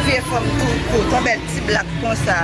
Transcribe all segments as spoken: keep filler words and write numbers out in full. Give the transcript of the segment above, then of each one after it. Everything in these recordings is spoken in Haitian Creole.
Vye fanm tou kout, yon bèl ti blak konsa.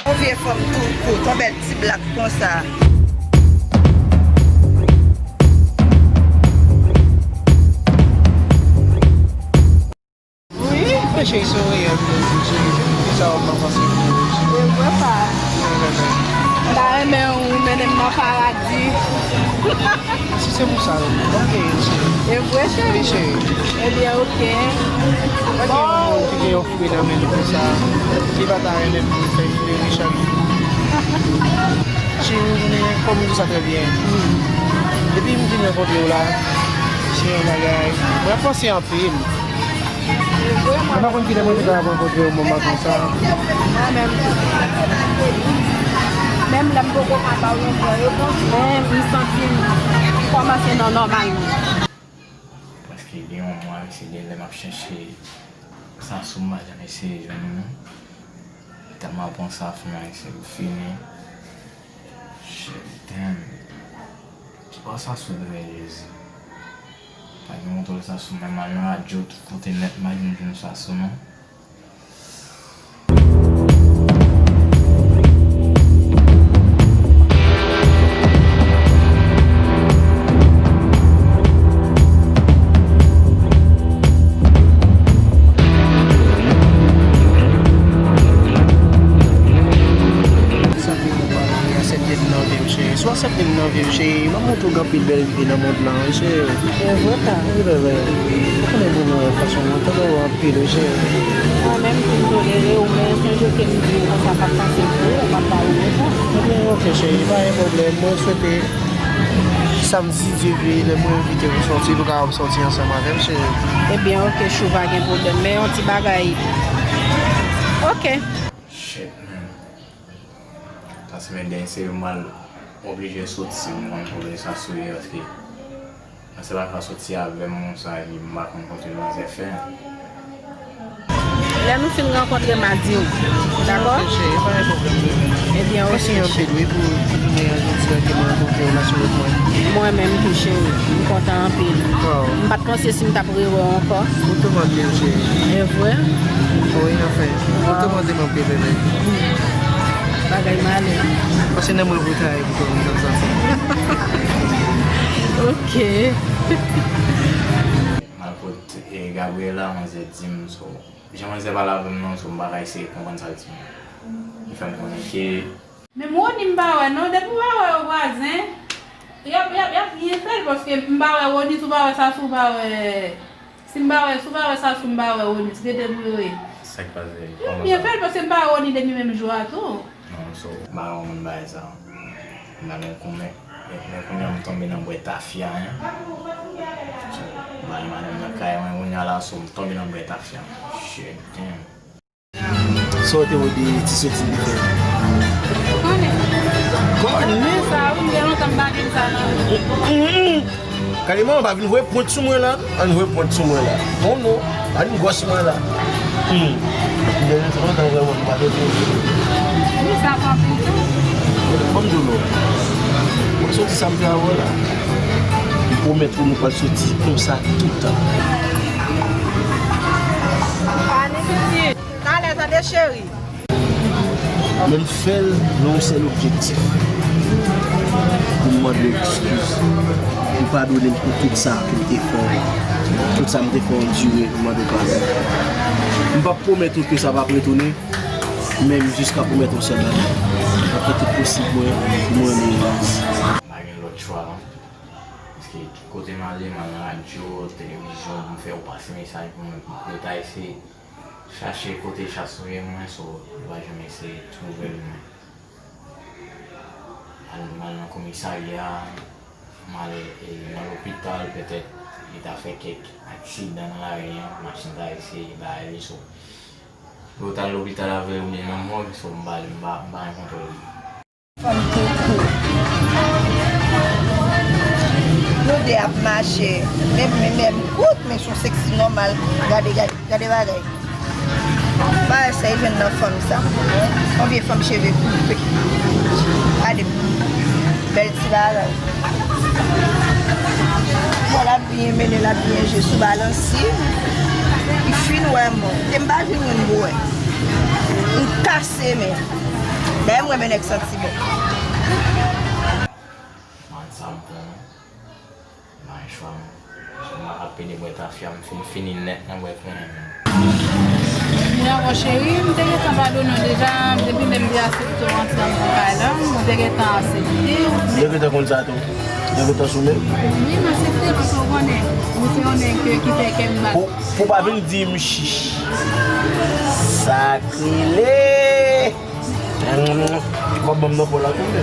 Yon vye fanm tou kout, yon bèl ti blak konsa. Wi. Mwen cheri, se yon reyèl pou mwen, cheri. Ki sa w ap panse pou mwen? E vre pa. M ta renmen ou mennen m nan paradi. Si se pou sa, ok, cheri. E vre, cheri? Wi, cheri. Ebyen, ok. Bon. Ou ki gen yon fwi nan men l konsa, ki pa ta renmen pou l fè fleri chak jou? Cheri, ou konnen kòm ou di sa trè byen. Depi m vin rankontre w la, se yon bagay. Mwen ap panse anpil. Mwen pa konn kilè mwen te ka rankontre yon manman konsa. Mwen menm tou. Menm lè m poko ka ba w yon bon repons, men m santi m kòmanse nan nòmal mwen. Prèske gen yon mwa, se de lè m ap chèche Sasou, m pa janm eseye jwenn li non. Tèlman pran sa fanm ayisyen pou fini. Shit, damn. Ki bò Sasou dwe ye, Jezi? Pa gen kontwòl Sasou, menm al nan radyo, tout kote nèt, m pa janm jwenn Sasou non. Aksepte m nan vi m, cheri. Si w aksepte m nan vi m, cheri, m ap montre w gen anpil bèl vi nan mond lan, wi, cheri. E vre, pa? Wi, bebe. Ou konnen moun nan fason mwen tande w anpil, wi, cheri. Mwen menm tou m tolere w, men se jou ke m di w konsa, m p ap panse pou ou, m ap ba ou repons. Ebyen, ok, cheri, pa gen pwoblèm. Mwen swete samdi, si Dye vle, lè mwen envite w sòti, nou kapab sòti ansanm avè m, cheri. Ebyen, ok, chou, pa gen pwoblèm. Men yon ti bagay. Ok. Shit, man. Paske men dènye seri m pral oblije soti si m konn kote Sasou ye, paske mwen se pa ka soti avè m konsa epi m pa konn kote manzè fè. Lè nou fin rankontre, m a di w. Dakò? Ok, cheri, pa gen pwoblèm, bebe. Ebyen, ok, cheri. Mèsi anpil, wi, pou, pou jounen an jodi a ke mwen rankontre w la sou wout mwen. Mwen menm tou, cheri. M kontan anpil. Waw. M pa t panse si m t ap rewè w ankò. Ou tou manke m, cheri. E vre? Wi, anfen. Ou tou manke m anpil, bebe. Bagay malè. Paske nan mwen pou travay pou kò m, m t ap santi. Ok. M al kot, e, Gabriela, manzè di m, so, jan manzè pale avè m nan, so, m pa ka eseye konprann sa l di m. Li fè m konnen ke Men Rony m pa wè non, depi w pa wè yo vwazen, y ap, y ap, y ap byen fè l, paske m pa wè Rony, si w pa wè Sasou, w pa wè, si m pa wè, si w pa wè Sasou, m pa wè Rony, se de de pou yo ye. Sa k pase? Y ap byen fè l, paske m pa wè Rony depi menm jou a tou. Non, so, m pa konprann bagay sa. M pa gen koumen, men kounye a m tonbe nan bwè tafya, en. So, m ale madanm nan kay mwen kounye a la, so, m tonbe nan bwè tafya. Shit, damn. Sa w te wè de ti soti li fè? Konnen. Konnen? Sa, wi, m gen lontan m pa gen sa nan vi. Kareman, pa vin voye pwent sou mwen la. Ann voye pwent sou mwen la. Non, non. Ann gòch mwen la. Hmm. M gen lontan vrèman m pa gen pwent. Wi, sa fè anpil tan. Ban m di w non. Mwen soti sa m te avè w la. M pwomèt ou nou pral soti konsa tout tan. Talè, tande, cheri. Men m fè l nan yon sèl objektif. Pou m Mande eskiz. Ou padone m pou tout sa ke m te fè w. Tout sa m te fè w andire, m mande padon. M p ap pwomèt ou ke sa p ap retounen, men m jis ka pwomèt yon sèl bagay. M ap fè tout posib mwen pou m renmen Elvis. M pa gen lòt chwa, non. Paske tout kote m ale, m al nan radyo, televizyon, pou m fè yo pase mesaj pou mwen. Yo ta eseye chache kote chat sou je mwen, so, yo pa janm eseye twouve l mwen. Al, m al nan komisarya, m al, e, nan lopital, petèt li ta fè kèk aksidan nan lari an, machin ta eseye bay li, so. Yo t al lopital avè l oubyen nan mòg, so, m pa, m pa, m pa gen kontwòl li. Fanm koukou. Nou de ap mache, menm, menm, menm kout, men s on seksi nòmal. Gade, gade, gade bagay. Bagay sa e jwenn nan fanm sa. On vye fanm cheve koupe. Gade. Bèl ti bagay. Bon, l ap byen mennen, l ap byen jwe sou balansi. Li fin wè mwen. Te m pa vin yon bwè. M kase men. Dayè m renmen nèg santi bon. Man, sa m pran. Mwen chwa m. Mwen ap pede bwè tafya, m fin fini nèt nan bwè kounye a menm. Mwen ankò cheri, m te gentan padone w deja, depi lè m te aksepte w antre nan kay la, mwen te gentan aksepte. Depi te konn sa tou? Depi te sou men? Wi, m aksepte paske w konnen, ou se yon nèg ke, ki fè kè m bat. Pou, pou pa vin di m chich. Sa k rele. Kòb ban m nan po la tou. Ou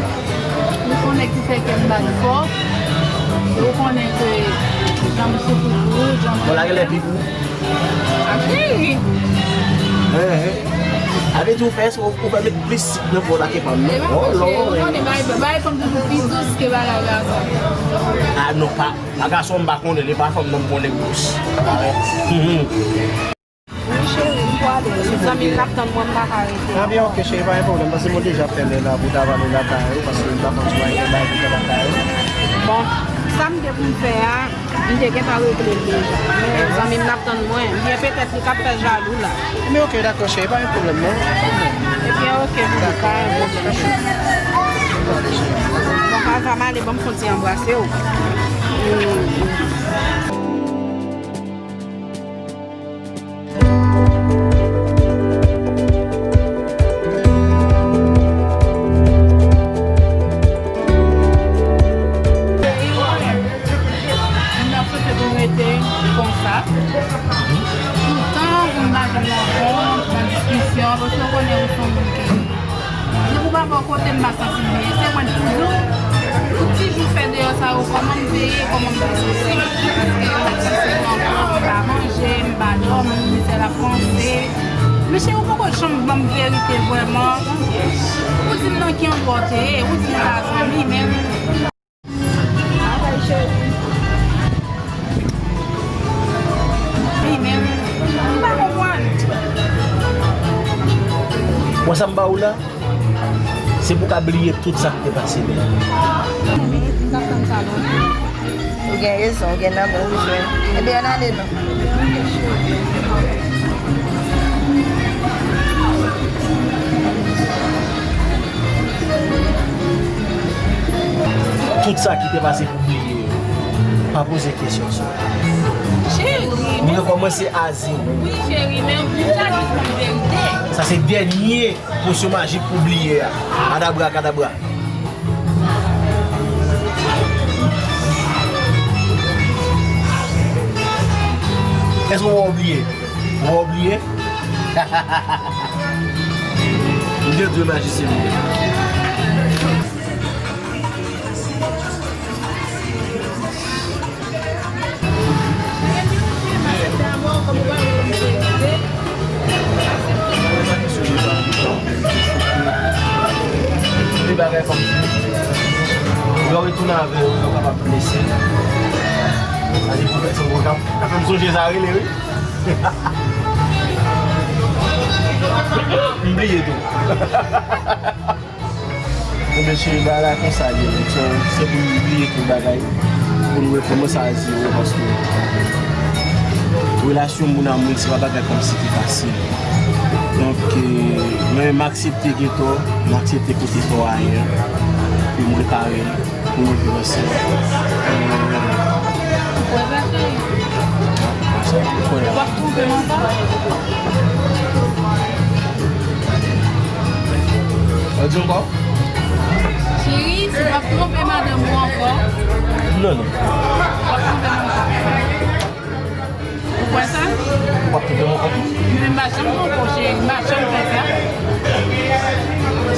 se yon nèg ki fè kè m bat fò. E ou konnen ke jan m soufri pou ou, jan m... Bon, la genlè pi gou. A cheri. Enhen. Avè di ou fè, ou, ou fè met plis sik nan po la ke pa m nan. Oh Lord. Ou konnen bagay, bagay fanm toujou pi dous ke bagay gason. Ah non, pa, pa gason m pa konnen, li pa fanm nan m konnen dous. Mhm. Wi, cheri, m pwale. Zanmi m ap tann mwen, m pa ka rete. Ah, byen, ok, cheri, pa gen pwoblèm, paske mwen deja fè lè la pou ta vale lakay ou, paske m ta konn si w gen bagay pou fè lakay ou. Bon, sa m gen pou m fè a, m te gentan regle l deja. Men zanmi m ap tann mwen, byen petèt li k ap fè jalou la. Men ok, dakò, cheri, pa gen pwoblèm, non. Ebyen, ok, bebe, pa gen pwoblèm. Bon, pa sa m ale, ban m fon ti anbrase w. Mm. M ap swete pou rete konsa. Toutan pou m pa jwenn rankont, nan diskisyon, paske w konnen ou se yon moun ki, depi w pa bò kote m pa santi m byen. Se mwen toujou, tout ti jou fè deyò sa yo, kòman m te ye, kòman m te santi m. Paske m pa santi m anfòm, m pa manje, m pa dòmi, m sèl ap panse. Men cheri, ou poko janm ban m verite vrèman. Ou di m nan ki andwa w te ye, ou di m pa zanmi, men Li menm, m pa konprann. Wè sa m ba ou la, se pou w ka bliye tout sa k te pase menm. M t ap tann sa lontan. Ou gen rezon, ou gen nan men ou jwenn. Ebyen, ann ale non. Tout sa ki te pase pou bliye yo. Pa poze kesyon sa. Cheri, mwen rekòmanse a zewo. Wi, cheri, men ou ja jis konn verite. Sa se dènye posyon majik pou bliye a. Adabra, kadabra. Èske w pa bliye? W pa bliye? M te dwe majisye m ye. Li bagay kòm si lè w retounen avè yo, yo kapab blese. Sa di pou pèsonn, pou kap, kap fè m sonje sa rele, wi. M bliye tou. Ebyen, cheri, bagay la konsa l ye. So, se pou nou bliye tout bagay, pou nou rekòmanse a zewo, paske relasyon moun a moun, se pa bagay kòmsi ki fasil. Donk, e, mwen, m aksepte gen tò, m aksepte pote tò a ayè. M repare pou nou vin ansanm. Ou kwè sa, cheri? W ap twonpe m ankò? Ou di ankò? Cheri, si w ap twonpe madanm ou ankò. Non, non. W ap twonpe m ankò. Ou kwè sa? Ou p ap twonpe m ankò tou? Men m pa janm twonpe w, cheri. M pa janm fè sa.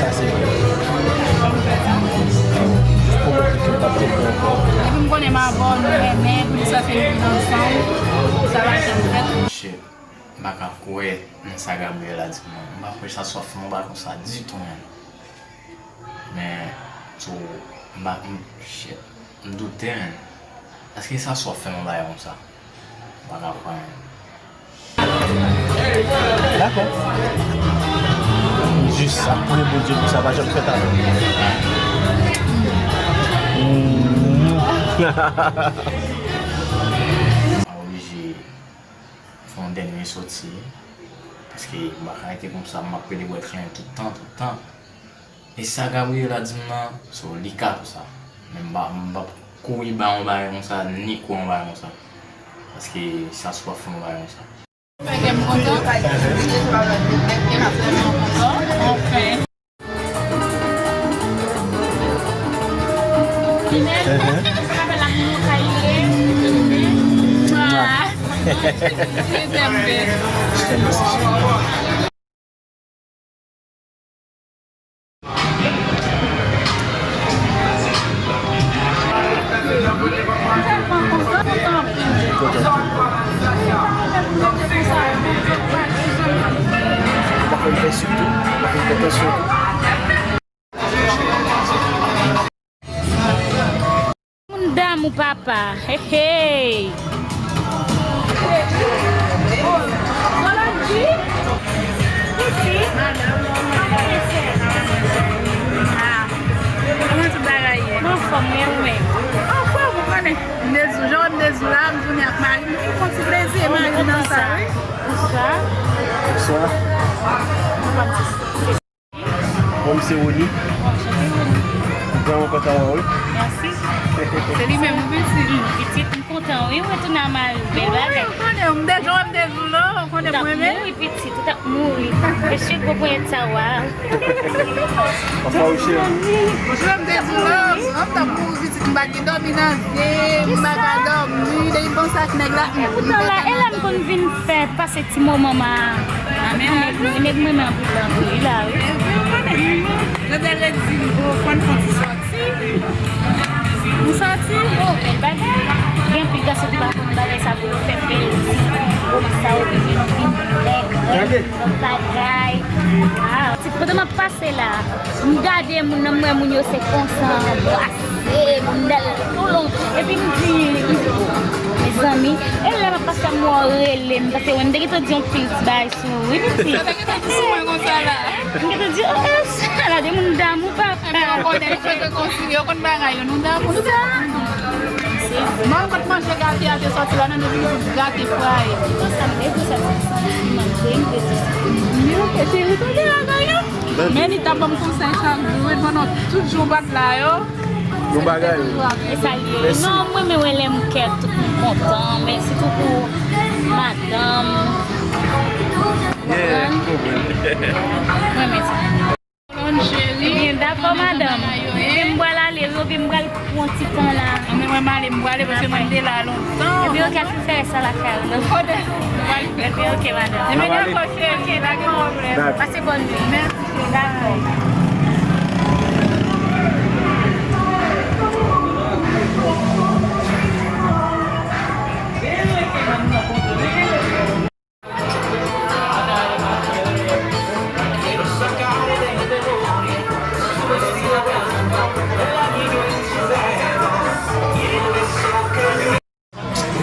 Sa se vre. Jis pwomèt ou ke m p ap twonpe w ankò. Depi m konnen m avè w, nou renmen, pou nou sanse nou vin ansanm, sa pa janm fèt. Shit, m pa ka kwè nan sa Gabriela di m nan. M pa kwè Sasou ap fè yon bagay konsa ditou, menm. Men, tou, m pa, m, shit, m doute, menm. Èske Sasou ap fè yon bagay konsa? M pa ka kwè, menm. Dakò. M jis ap priye Bondye pou sa pa janm fèt avè m. M oblije fè yon dènye soti, paske m pa ka rete konsa, m ap plede bwè klen tout tan, tout tan. E sa Gabriela di m nan, so, li ka fè sa. Men m pa, m p ap kouri ba yon bagay konsa, ni kwè yon bagay konsa. Paske Sasou ap fè yon bagay konsa. Fè kè m kontan. Kè m vrèman kontan. Anfen. Mwen. Moun damou papa, hey, hey. Ah, kòman tout bagay ye? Anfòm, men ou menm? Anfòm, ou konnen. M dezou, jan m dezou la, m tounen ak mari m, m fè yon ti plezi, e mari m nan sa, wi. Bonswa. Bonswa. Mwen, m se Rony. Anchante, Rony. M vrèman kontan wè w, wi. Mèsi. Se li menm, wi, pitit. Mm, pitit, m kontan, wi, retounen a mari w. Bèl bagay. Wi, ou konnen, m deja, m dezou la, ou konnen mwen menm. Ou t ap mouri, pitit, ou t ap mouri. Mesye gwo ponyèt sa, waw. Anfòm, cheri. Jan m dezou la, m t ap mouri, pitit, m pa gen dòmi nan zye m, m pa ka dòmi, depi m panse ak nèg la, m, m pèt andan. Poutan la, e la m konn vin fè pase ti moman m a, a nèg mwen, nèg mwen renmen anpil, anpil, wi la, wi. Yo te redi m, o, fò n fè yon ti sòti. Yon sòti, o, bèl bagay. Gen anpil gason ki pa konn bagay sa pou yo fè bèl ti moman sa, oubyen vin nèg, lòt bagay. Ah, ti, pandan m ap pase la, m gade moun nan, m wè moun yo se konsa, anbrase, moun nan toulon. Epi m di, m di, o, mezanmi, e lè m ap pase m wè w rele m, paske m te gentan di yon pil ti bagay sou ou, wi, pitit. Sa te gentan di sou mwen konsa la. M gentan di, o, e, sa la, de moun damou, papa. Ebyen, ou konnen, m fè ke konsi, yo konn bagay yo, nou damou, nou damou. Mwen, kot manje gate a te sòti la, nan depi yo gate fwaye. Konsa, m te di sa, ti santiman, m te di sa. Li oke, cheri, tande bagay yo. Men li t ap ban m konsèy chak jou, wi, pandan tout jou m pa t la yo. Bon bagay. E sa l ye. Mèsi. Non, mwen, men wè lè m kè tout moun kontan, men sitou pou madanm. Yeah, m konprann. Mwen, men sa. Ebyen, dakò, madanm. Ebyen, m pral ale, wi, oubyen m pral pran ti tan la. Mwen, mwen, m ale, m prale, paske mwen te la lontan. Ebyen, oke, ap fin fè rès la lakay ou, non? Kote? Mwen pral fè. Ebyen, oke, madanm. Ebyen, dakò, cheri. Oke, pa gen pwoblèm. Dakò. Pase bòn nuit. Mèsi. Dakò.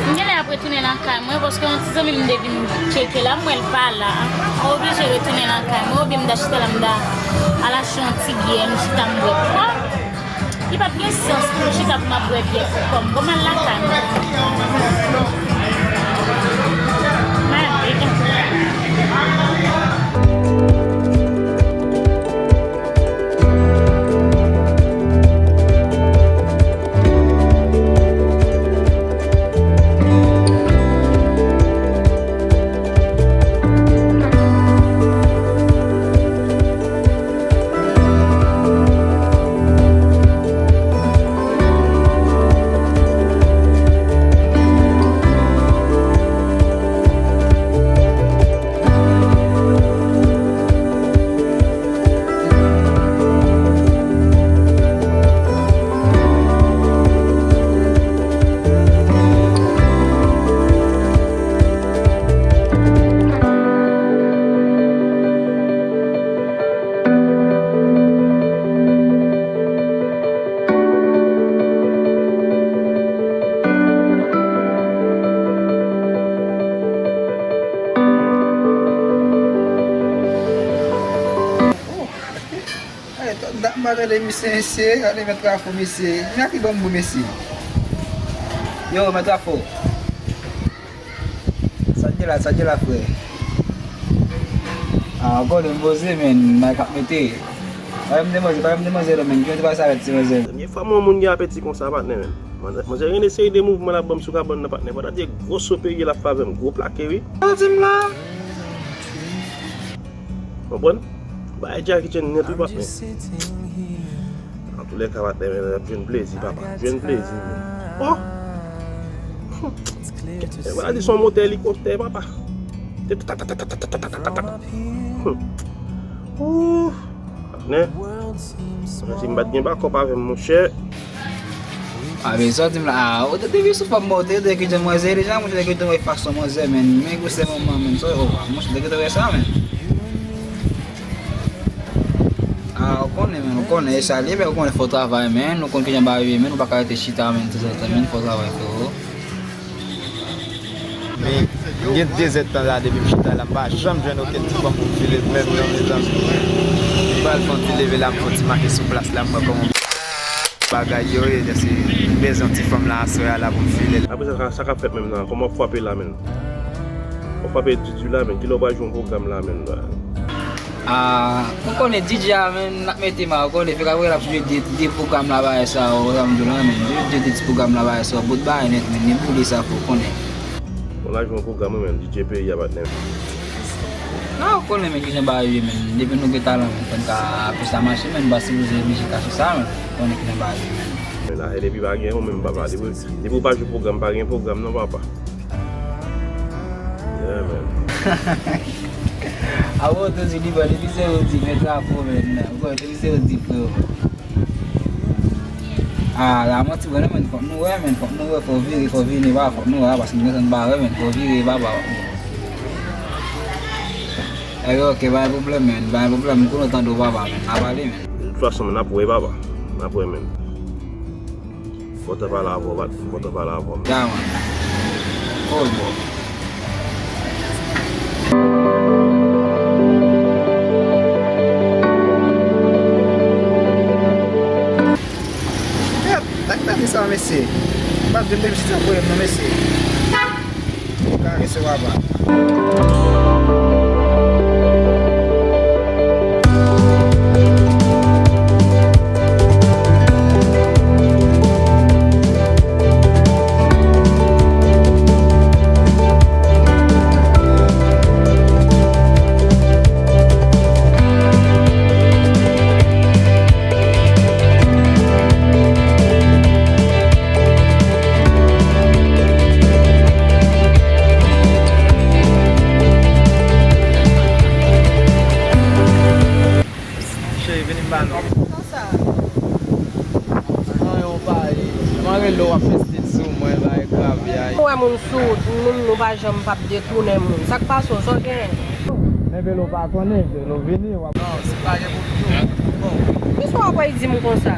M genlè ap retounen lakay mwen, paske yon ti zanmi m te vin tcheke la, m wè l pa la. Mwen oblije retounen lakay mwen, oubyen m ta chita la, m ta al achte yon ti byè, m chita m bwè. Li p ap gen sans pou m chita pou m ap bwè byè pou kò m. Bon, m al lakay mwen. Mwen, e, e. Gade misye, mesye, gade mèt Rafo, mesye. Nèg ki ban m gou, mesye. Yo, mèt Rafo. Sa k gen la, sa k gen la, frè? Ah, ankò, m poze, men, Mike ap mete. Pa yon demwazel, pa yon demwazel, men, ki te pase avèk ti manzè? Premye fwa m wè yon moun gen apeti konsa, patnè, men. Manzè, manzè gen de seri de mouvman l ap ban m sou kabann nan, patnè. Fò ta di gwo soperye l ap fè avè m, gwo plake, wi. Sa w di m la? Konprann? Bay Jackie Chan nèt wi, patnè. Antoulèka, patnè, men, ap jwenn plezi, papa. Jwenn plezi, men. Oh! E wè, di son motè elikoptè, papa. Ouh! Patnè. Mwen santi m pa t gen bakòp avè m, monchè. A, men sa w di m la, a, ou te, te vin sou fòm mwen, ou te, te ki jan manzè deja, monchè, te ki te wè fason manzè, men, men gwosè manman, men, sa, o, monchè, te ki te wè sa, men. A, ou konnen, men, ou konnen, e sa li, men, ou konnen, fò travay, men, ou konn ki jan bagay ye, men, ou pa ka rete chita, men, tanzantan, men, fò travay, frero. Men, m gen de zèdtan la depi m chita la, m pa janm jwenn okenn ti fanm pou m file menm non, mezanmi. M pral fè yon ti leve la, m fè yon ti mache sou plas la, m wè kòman bagay yo ye, se m bezwen yon ti fanm la aswè a la pou m file l. Apre sa, sa, sa k ap fèt menm nan? Kòman w ap frape la, menn? W ap frape di di la, menn. Kilè w pral jwe yon pwogram la, menn? Ah, ou konnen D J a, menn, n ap mete ma, ou konnen, fèk apre l ap jwe de, de pwogram la, bagay sa yo, sa m di w la, menn, jwe de, de ti pwogram la, bagay sa yo, bout bagay nèt, menn, li boule sa, fò w konnen. Bon, n a jwe yon pwogram, wi, menn, D J peyi a, patnè. Ah, ou konnen, menn, ki jan bagay yo ye, menn, depi nou gen talan, menn, fò n ka fè sa mache, menn, nou pa sipoze oblije kache sa, menn, ou konnen ki jan bagay yo ye, menn. Men la, e depi pa gen ou menm, papa, depi, depi w pa jwe pwogram, pa gen pwogram, non, papa. Yeah, man. Awo, toujou li bon, depi se ou di, men drapo, men. Bon, depi se ou di, freo. Ah, la manti, bon, men, fòk nou wè, men, fòk nou wè, fò vire, fò vini, ba, fòk nou wè, paske nou gentan bare, men, fò vire, ba, ba. Eh, ok, pa gen pwoblèm, men, pa gen pwoblèm, m kontan tande w, papa, men, n a pale, men. De tout fason, men, n ap wè, papa, n ap wè, men. Kontan pale avè w, bat, kontan pale avè w. Ya, man. Cool, bro. Yep, tak, tak, sa, mesye. Bat de pil sa pou non, mesye. Ou ka rese w ava. Cheri, vini m ba nou. Konsa. Anyen w pa ye. Mwen rele w ap fè stil sou mwen, bay gravyay. Ou wè moun sou, moun nou pa janm p ap detounen moun. Sa k pase w, sa w genyen? Men velo pa konnen, velo vini, w ap. Non, si pa gen pou di w. Bon. Kisa w ap di m konsa?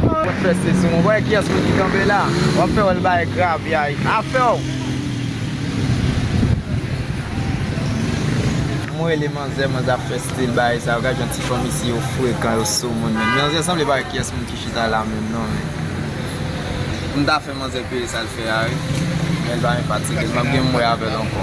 W ap fè sesi, w wè kiyès moun ki kanpe la? W ap fè wè l bay gravyay. Afè w! M rele manzè, manzè ap fè stil bagay sa yo. Gad jan ti fanm isi yo frekan, yo sou moun menm. Manzè sanble pa wè kiyès moun ki chita la menm non, men. M ta fè manzè peye sa l fè a, wi. Men l pa vin fatige l. M ap gen m wè avè l ankò.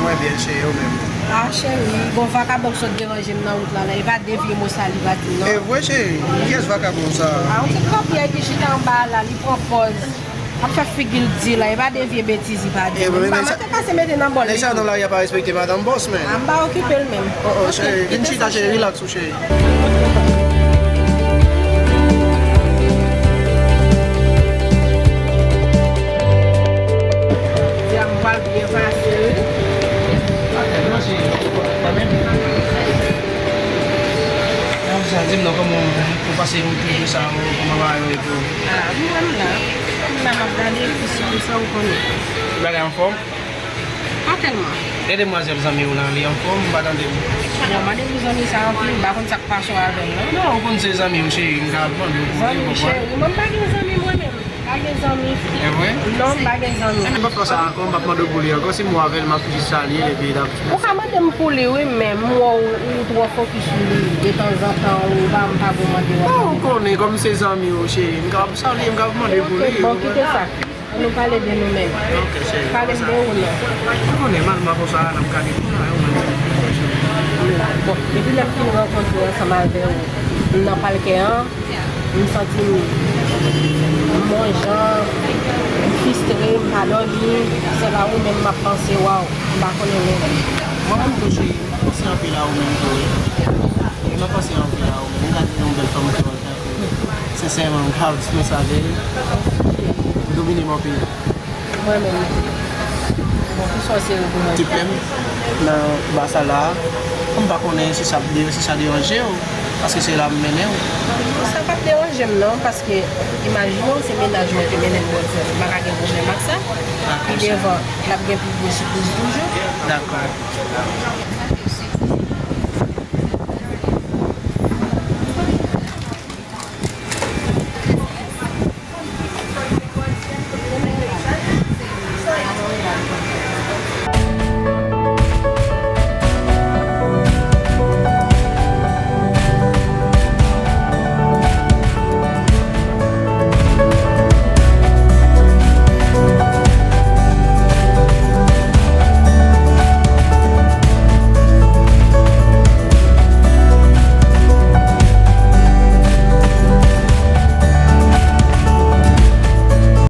Mwen byen, cheri, ou menm? Ah, cheri, gon vakabon k sot deranje m nan wout la, la. E pa de vye mo sa li pa di m, non. E vre, cheri? Kiyès vakabon sa? Ah, yon ti gravyay ki chita anba a la, li pran pòz. Ap fè figi l di la, e pa de vye betiz li pa di. E, men, men, men, sa, mete nan bòl li tou. Nèg sa nan lari a pa respekte madanm bòs, men. Ah, m pa okipe l menm. Oh, oh, cheri, vin chita, cheri, relax ou, cheri. Di a m pral byen pase, wi. Sa di m non, kòman ou pase yon tou sa, kòman bagay yo ye pou ou? Ah, m wè m la. M la, m ap gade, epi sitou sa ou konnen. Bagay anfòm? Pa tèlman. E demwazèl zanmi w lan, li anfòm, m pa tande l. Bon, mande pou zanmi sa anpil, m pa konn sa k pase w avè l, non. Non, ou konn se zanmi w, cheri, m ka ap mande w pou li, ou konprann? Zanmi, cheri, mwen m pa gen zanmi mwen menm. Gen zanmi. E vre? Non, m pa gen zanmi. Mwen pa fè sa ankò, m p ap mande w pou li ankò. Si m wè avè l, m ap jis salye l epi l ap. Ou ka mande m pou li, wi, men m wè w, ou twò fokis sou li. Detanzantan, ou pa, m pa go mande w. Non, ou konnen, kòm se zanmi w, cheri, m ka ap salye, m ka ap mande pou li. Ok, bon, kite sa. Ann nou pale de nou menm. Ok, cheri. Pale m de ou non. Ou konnen, malman konsa, n ap gade konsa, yo, mwen. Bon, depi lè m fin rankontre ansanm avè w, m nan palkè an. M santi m m yon jan, m fristre, m pa dòmi, se pa ou menm m ap panse, waw, m pa konnen menm. Mwen menm tou, cheri, m ap panse anpil a ou menm tou, wi. M ap panse anpil a ou menm. M gade yon bèl fanm kreyòl tankou w. Sensèman, m ka di nou sa, cheri. M domine m anpil. Mwen menm, bon, kisa w serye pou mwen? Ti frè m nan ba sa la, m pa konnen si sa, si sa deranje w, paske se la m mennen w. Sa p ap deranje m non, paske imajine w se mennaj mwen ki mennen m bò di w, m pa ka gen pwoblèm ak sa. Pi devan, l ap gen pi gwo sipriz toujou. Dakò.